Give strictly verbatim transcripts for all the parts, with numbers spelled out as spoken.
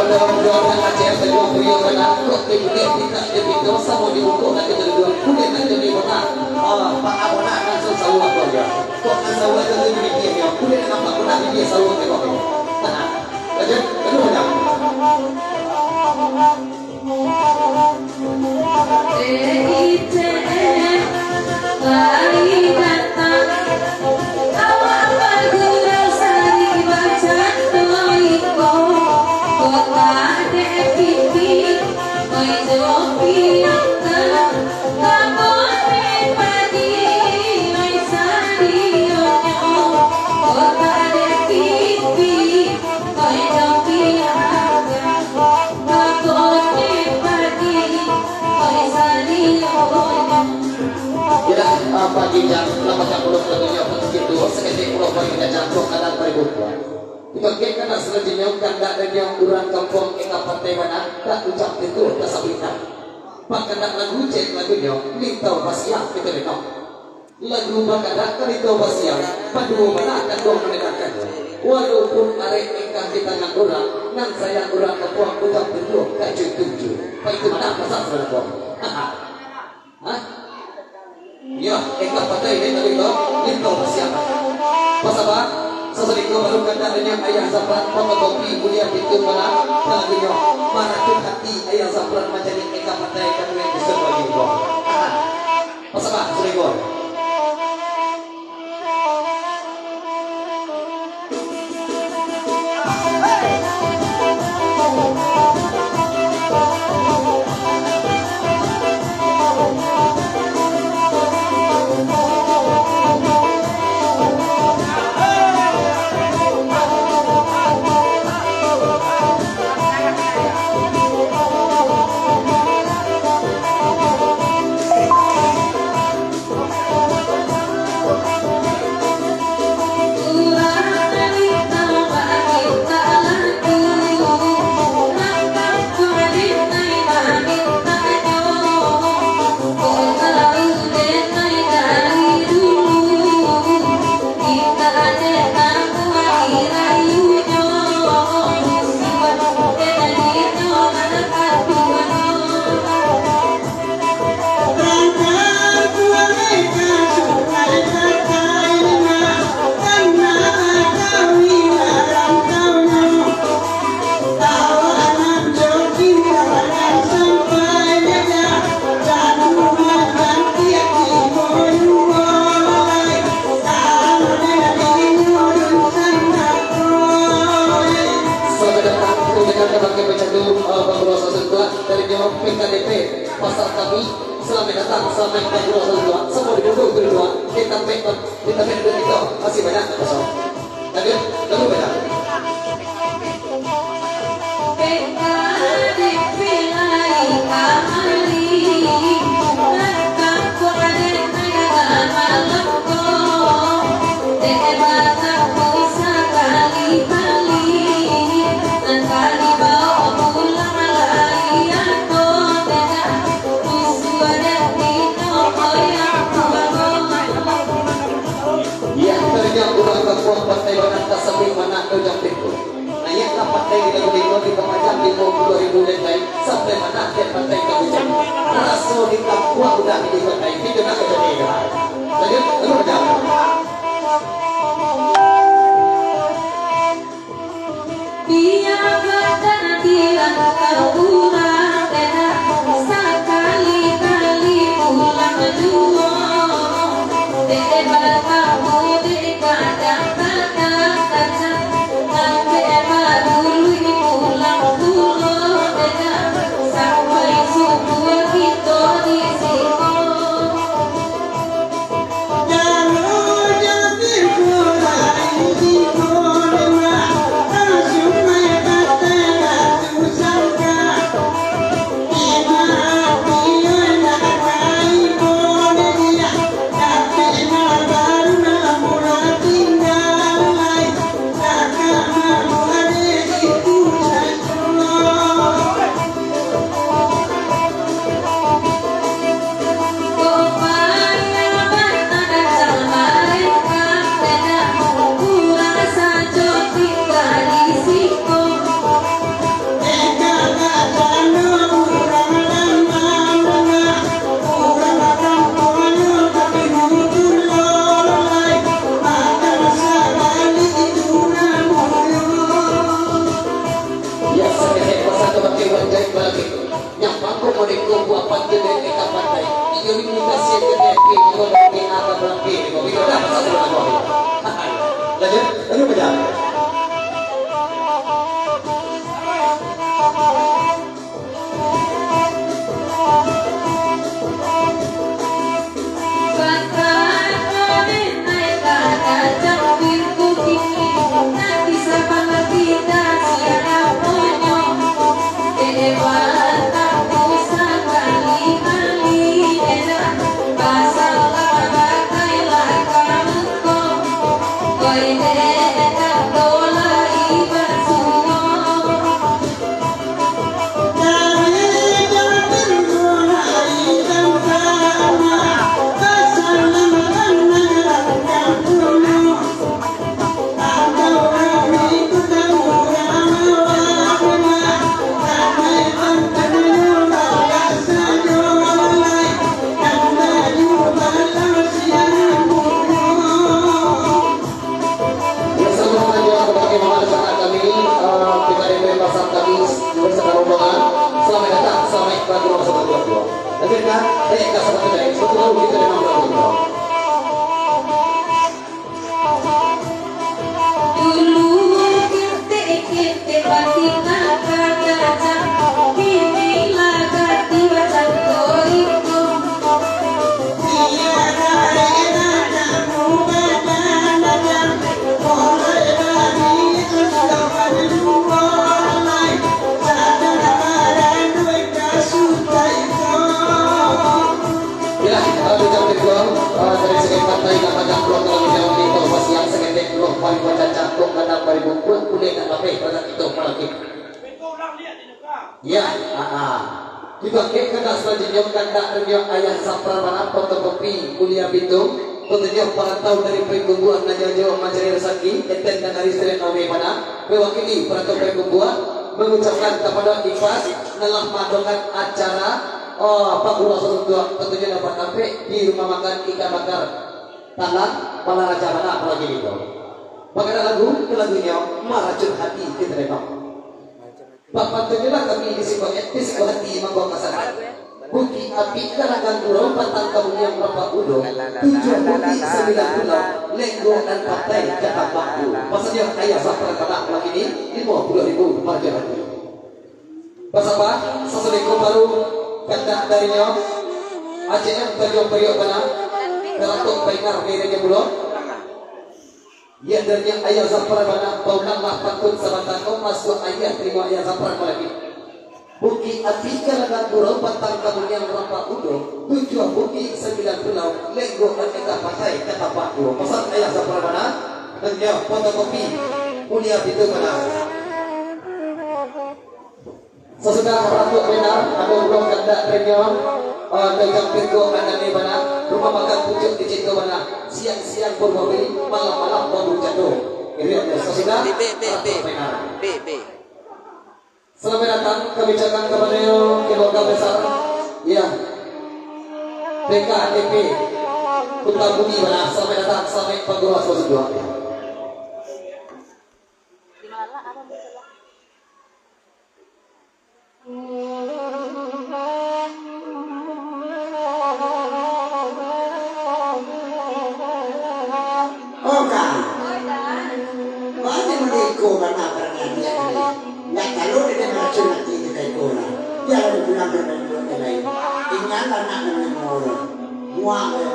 Mudah-mudahan acara sajo beliau kana, kok teh buliah pintak jo pinto, samo dibuka nak kita duduk. Buliah nak jadi bona. Ah, Pak Abona langsung sawah tu aja. Kok nak sawah tu tu bibia dia. Buliah nak nampak bona bibia sawah tengok tu. Nah, lanjut. Kedua macam. Yalah, ah, pagi jam lapan belas puluh waktunyo, pukul tujuah, saketek pulo pagi dah jatuah kadang baribu buah. Dipakai kana salanjuiknyo, kandak denyo urang kampuang Eka Patai bana, dak ucap tentu tasabik. Bakanak lagu cek lagunyo, Lintau Basiang kito dengar. Lagu bakanak ka Lintau Basiang, paduo bana kanduang mandengarakan. Walaupun arek Eka di tangan urang, nan sayang urang kampuang ucap tentu ka cukuik tuju. Baitu bana pasan saudara. Hah? Yo, Eka Patai dek tadi tu, Lintau Basiang. Basaba, sasadiko baru kandak denyo Ayah Zafran, fotokopi buliah pintu malam, lagunyo Maracun Hati Ayah Zafran manjadi Eka Patai ka duo ribu sembilan belas. Basaba, sadiko. Selamat datang, undangan ka bakeh pecandu, eh, Bangkulo Sasutua, dari Dewan P K D P. Pasar kami, selamat datang, selamat datang, dua, satu, dua. Semua duduk, duduk, dua. Kita pe-, kita pe-, duduk itu. Masih banyak kosong. Lanjut, lalu banyak. Iya, terinyo urang kampuang Patai Banan tasabik manah tu jampi tu. Naiaklah patai di lagu limo di pamajam limo puluah ribu detai, sampai manah dek patai ka bujang. Raso di kampuang udah di patai, itu nak kejadian. Lanjut, terus aja. Biar badan di langkah urang, sakali-kali pulang juo. Dek batamu di kadang-kadang kacang, angkek badului pulang pulo, sampai subuah kito di siko. Balaki, nyampang ko modeko buah pantai dari ka pantai. Iyo ni muka siap ke tepi, ko dari ka balaki, ko bida dah pasal bulan ko. Lanjut, lanjut baca. Yang sama juga bagi mama dan anak kami, eh, pribadi dari pasar kami beserta rombongan. Selamat datang, selamat bergabung bersama keluarga. Hadirkan, eh, kasih kita, eh, satu lagu kita dengan keluarga. Dulu kete-kete batin nan ka datang, kini lah ganti macam ko iko. Yalah, eh, bincang virtual, eh, dari segi pantai, nak panjang pulau, kalau bincang di informasi yang seketek, pulau paling bacacak, pulau gadang, baribu, pulau kulek, nak lapeh, pada itu, malam ini. Ya, ah, ah. Dibangkek kandak salanjuiknyo, kandak dari ayah Sapran bana, fotokopi, mulia Bitung, fotonyo parantau dari Payakumbuah, nan jauah-jauah mancari rasaki, enten nagari Sirinawi bana, mewakili parantau Payakumbuah, mangucapkan kapado Ikhlas, nan lah maadokan acara, oh, paguraso untuak, tantunyo dapat tampek di rumah makan Ikan Bakar Talang, Balaraja bana, apolai niko. Bakana lagu, ka lagunyo, Maracun Hati, kito tengok. Bapantunnyolah kami di siko etnis buah hati mangko kasana. Bukik api karangan gurau, patang kabunian rampak udo, tujuah bukik sambilan pulau, lenggo nan patai ka tampak tu. Pasalnyo ayah Sapran bana, lagi ni limo puluah ribu marjo hati. Basapa, sasudah ko baru kandak darinyo, A C M Tanjuang Priok bana, karatok painar merenya pulo. Iyo, dari ayah Sapran bana, baulang lah pantun sabanta ko, masuak ayah tarimo ayah Sapran lagi. Bukik api karangan gurau, patang kabunian rampak udo, tujuah bukik sambilan pulau, lenggo nan ka patai ka tampak tu. Pasan ayah Sapran bana, dan iyo fotokopi, mulia Bitung bana. Sasudah ratuak bana, ado pulo kandak darinyo, eh, Dagang Piko Andani bana, rumah makan Pucuak di Cito bana, siang-siang baru babali, malam-malam baru jando. Irian, sasudah ratuak bana. Salamaik datang kami ucapkan kapado keluarga besar, ya, P K T P Kuta Bumi bana, salamaik datang, salamaik paguraso sajuak. Oh, Kang. Baa mode iko bana parangaian ko? Ndak talu dek maracun ati dek iko lah. Bialah pulang ka rumah nan lain. Tinggal anak nan limo tu. Muak tu.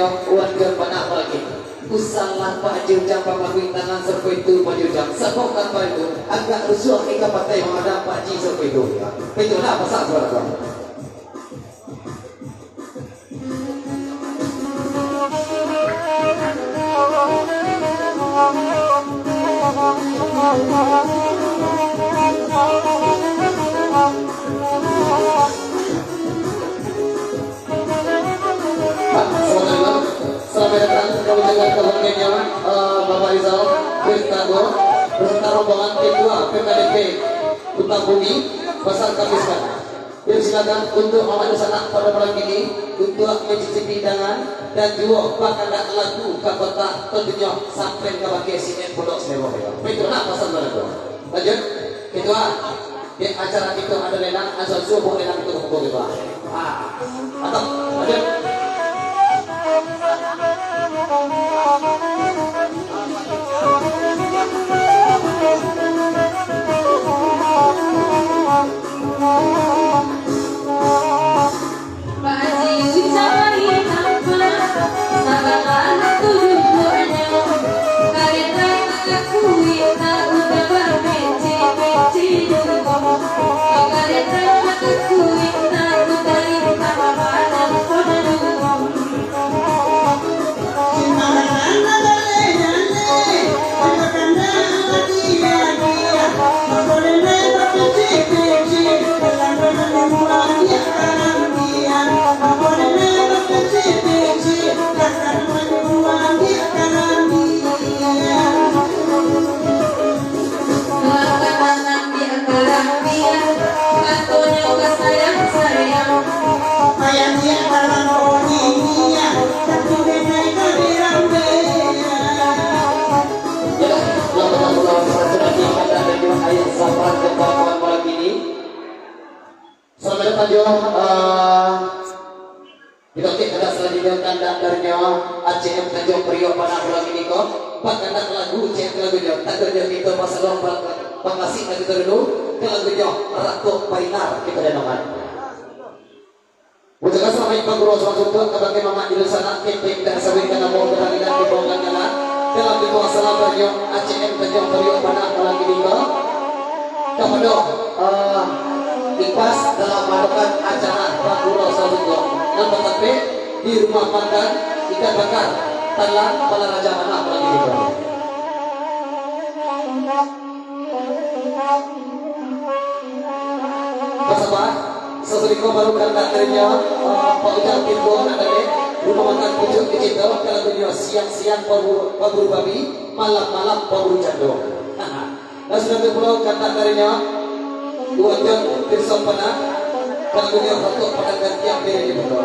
Wan jan panak lagi. Usahlah Pak Haji Ujang, pamakuik tangan sarupo itu Pak Haji Ujang. Sabab tanpa itu, agak rusuah ika patai mamadam Pak Haji sarupo itu. Itulah pasal suara tuan. Selamat datang, kami ucapkan kebaktiannya, eh, Bapak Rizal Firtago, beserta rombongan Ketua P K D P Kuta Bumi, Pasar Kamis Kana. Dipersilakan untuk Mamak Dunsanak pada malam kini, untuk mencicipi hidangan dan juo bakandak lagu ka kota, tantunyo sampai ka bakeh sinen Pondok Selewok. Baiklah, pasal lagu. Lanjut, Ketua. Dek acara kito ado lelang, asal subuah lelang kito kumpul, Ketua. Ah, mantap. Lanjut. Selamat datang jo, eh, Kita cek kandak salanjuiknyo, kandak darinyo A C M Tanjuang Priok Panah Pulang Kiniko. Bakandak lagu, cek lagunyo, takdirnyo kito basalom, bak-, bakasih ka kito dulu, ka lagunyo Ratok Bainar kito dandangan. Ucapkan salamaik baguru, salamaik untuak kabake mamak di sanak, kepeng dan sawit ka namo, ka tanginan di bawah kandang. Dalam ritual salam darinyo A C M Tanjuang Priok Panah Pulang Kiniko. Kapado, eh, ikhlas dalam maadakan acara baguru salanjuiknyo nan batampek di Rumah Pandan Ikan Bakar, Talang, Balaraja Manah, Balaraja. Basapa, sasudah ko baru kandak darinyo, eh, Pak Ujang Timbul nan ado di Rumah Makan Pucuk Digital, ka lagunyo siang-siang paburu, paburu babi, malam-malam paburu jando. Nah, sudah tu pulo kandak darinyo, Wajon Pirsaum Panah, ka lagunyo Ratok Padang Gantiang diri di muko.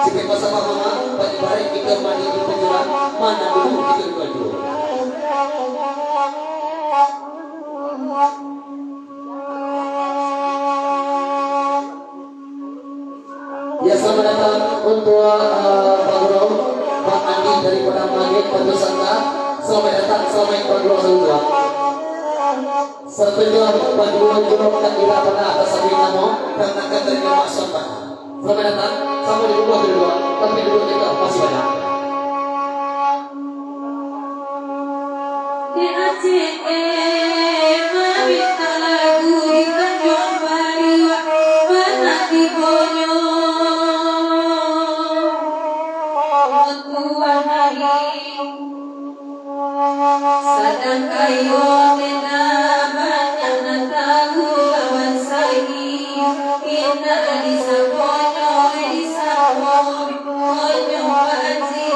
Sipik basapa mama, bak ibaraik kito mandi di panjuran, ma nan dulu kito di baju. Ya, selamat datang untuak, eh, Pak Guru, Bang Andi dari Padang Langit, Batu Sangka. Selamat datang, selamat Pak Guru salanjuiknyo. Sarato jo Pak Guru, Guru Kak Ira Panah atas sabui namo, dan akan dari Mak Son Panah. Selamat datang, samo di rumah kedua, tapi duduk kita masih banyak. Di A C M, mintak lagu di Tanjuang Pariak, mananti konyo Tuan Haji. Sadang kayo tenda banyak nan tahu lawan saini, indak disaponyo, disaponyo Pak Haji.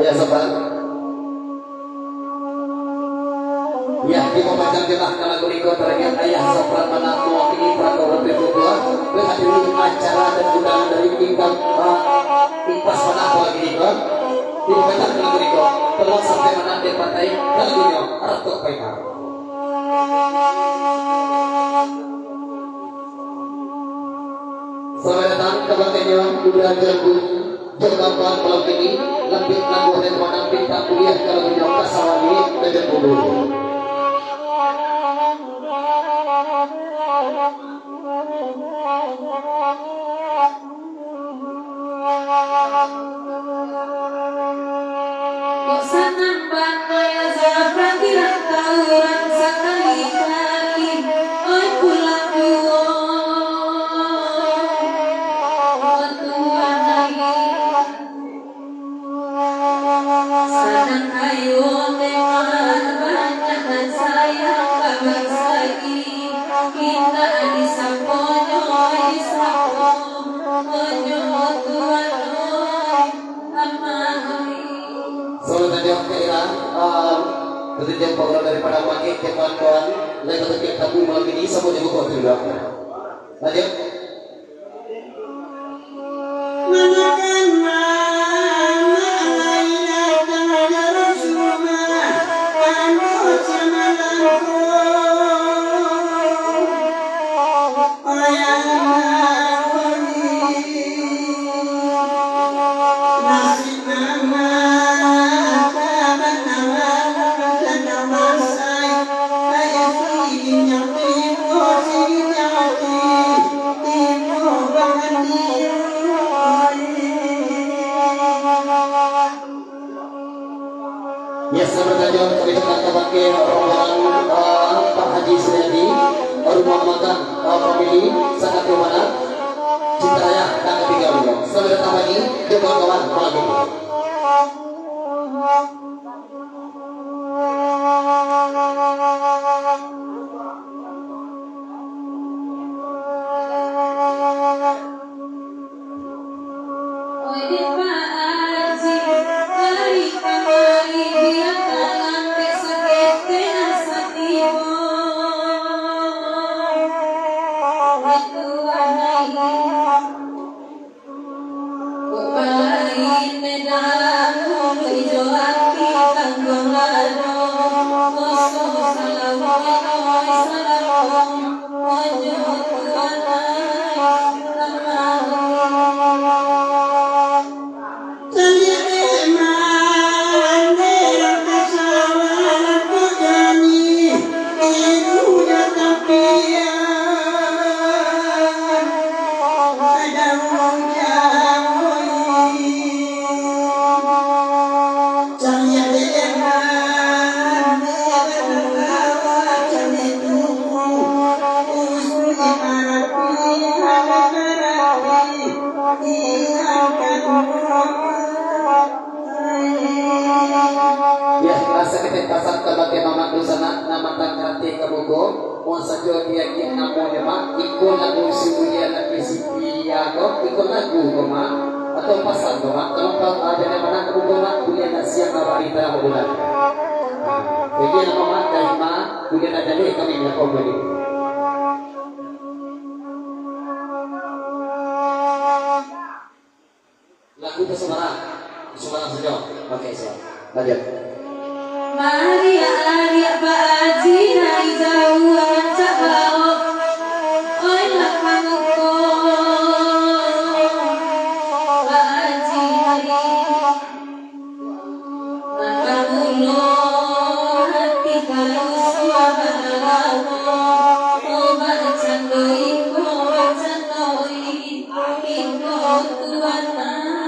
Ayah Safran. Ya, dipapanjang jelah kalau guriko tarakhir Ayah Safran manamo ini peraturan tujuh dua. Menghadiri acara dan undangan dari tingkat, ah, impas manamo lagi niko. Dipapanjang kalau guriko. Peluang sampai mana dia patai, kalau gunyo, harap tok paingar. Selamat datang ka bakeh nyo, Buda Jelenggu, jo kawan-kawan malam kini, lampik lagu oleh Tuan Ampik tak kuliah kalau punya kasawani ka Jelenggu. Kok sanang bana ya Zafran, kirang tahu urang sakali-kali, oi pulang juo, oi Tuan ai. Sadang kayo memang banyak nan sayang ka bansa i, indak disaponyo disapo, onyo Tuan oi, amah oi. Selamat datang ka Ira, ah, ketujuh pengurus daripada Magik, Kepala Tuan, lain satu tiap tamu malam ini, sama juga buat dulu. Lanjut. Manakan mama lain datang dari rumah, anu samalam ko. Oya mama, nasib mama, kaban mama, tanda masai, kaya sini nyampi, sini nyampi. Ya, selamat datang kami ucapkan kabake rombongan, ah, Pak Haji Suryadi, rumah makan, ah, family, sangat terhormat, Cinta Raya, dan ketiga beliau. Selamat datang lagi, dan kawan-kawan, malam ini. Ya, rasa ketek pasang kabake mamak dunsanak, nan matang karati ka muko, muan sajo diagiah namonyo, Mak, iko lagu si Mulia Laki Siti, ya ko, iko lagu ko, Mak, atau pasan ko, Mak, kalau pa-, ah, jadi mana ka muko, Mak, buliah nak siang awak di tangah bulan. Jadi, nama Mak, dari Mak, buliah nak jadi kami melakukan ini. Lagu tu Sumarang. Sumarang sajo. Oke, siap. Lanjut. Mariak-ariak Pak Haji dari jauah rancak baok. Oi, lah pamuko. Pak Haji. Maka mulo hati karusuah badalawo. Oh, bacando iko, bacando iko, Tuhan, amang.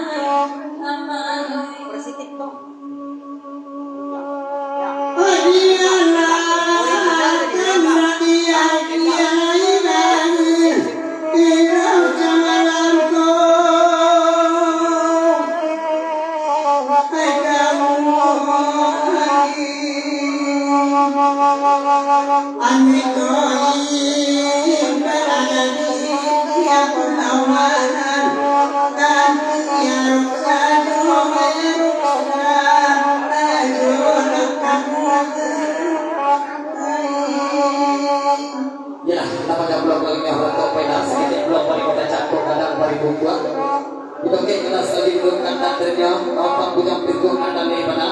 Salinggo kandak derinyo, tampak bujang pikuah nan lalai bana,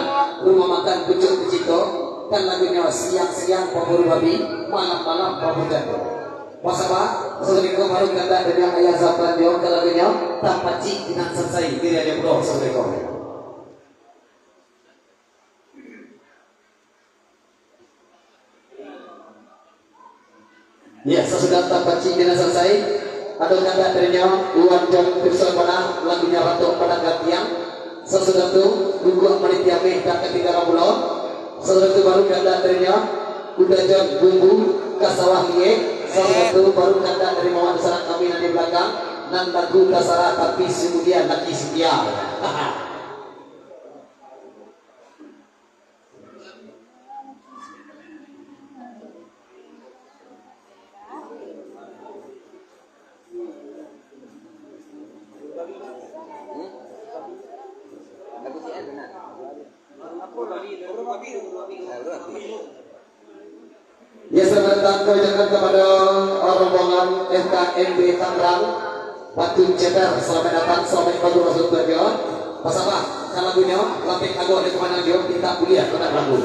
rumah makan pucuk dicito, kan lagunyo siang-siang pamburu babi, malam-malam pamburu jando. Wasaba, salinggo baru kandak derinyo Ayah Zafran jo, kan lagunyo Tapacik Inang Sansai, diri aja pulo salinggo. Ya, sasudah Tapacik Inang Sansai, ado kandak derinyo Iwan John Pirsa Panah, lagunyo Ratok Padang Gantiang. Sasudah tu, Guguak Maniti Ameh, tak katinggalan pulo. Sasudah tu, baru kandak derinyo Kuda John Bumbu ka Sawah Liek. Sasudah tu, baru kandak dari Mamak Dusanak kami nan di balakang, nan lagu tasarah tapi si mulia laki setia. Ya, selamat datang kami ucapkan kepada rombongan F K M B Tangerang, Batu Ceper, selamat datang, selamat pagi, Rasul Tuhan. Pasabah, kalau lagunyo, lapik ago di kemana dia, kita kuliah, kena lagu.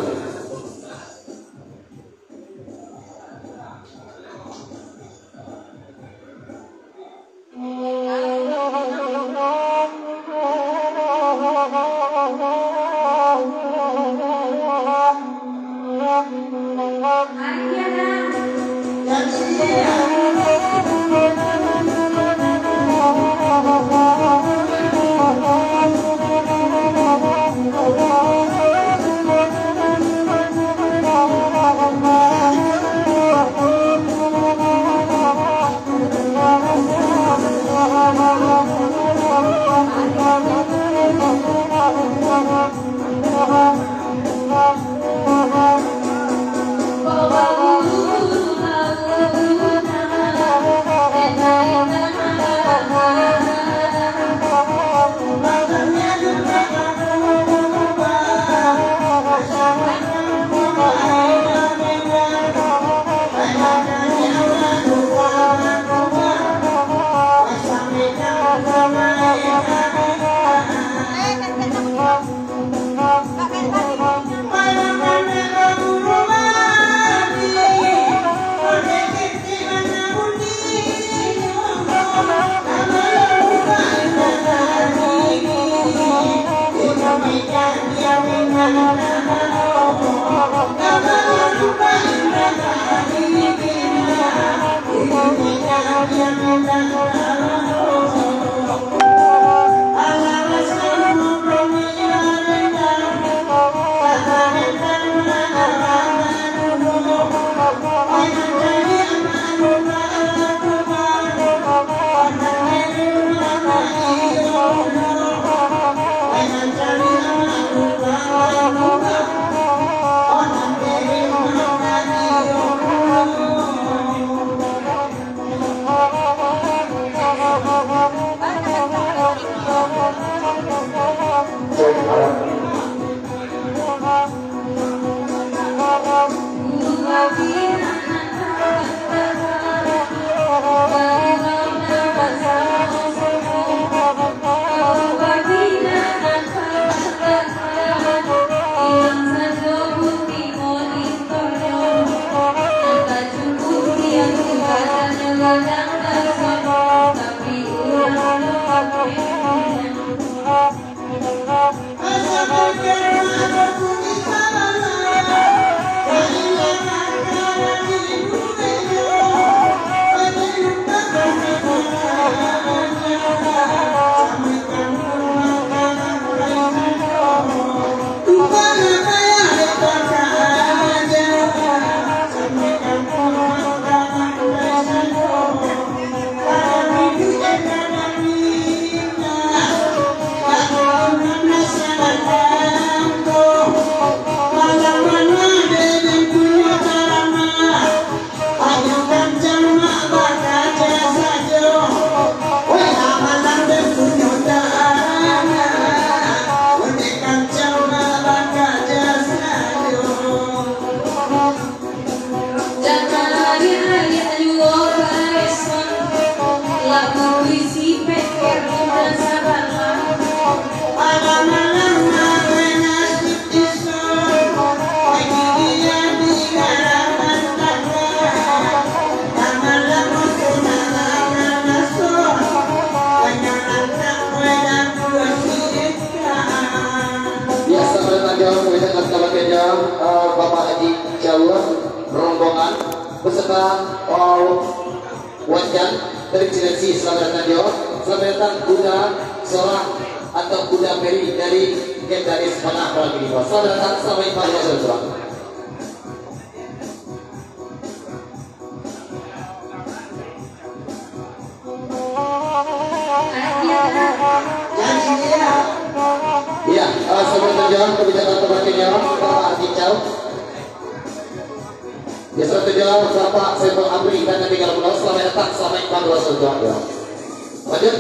Datang jauh, kita akan sampaikan jauh, eh, Bapak Haji Jawa, rombongan beserta, eh, wajan dari Cilengsi, selamat datang jauh. Selamat datang kuda Sorah atau kuda Peri dari Gendaris Panah Ragini. Selamat datang, selamat datang, selamat datang. Ya, eh, sebelum terjawab kebijakan terbaiknya, Bapak Haji Cau. Ya, sebelum terjawab, Bapak Saiful Amri dan Nabi Galuh, selamat datang, selamat datang, selamat datang. Lanjut.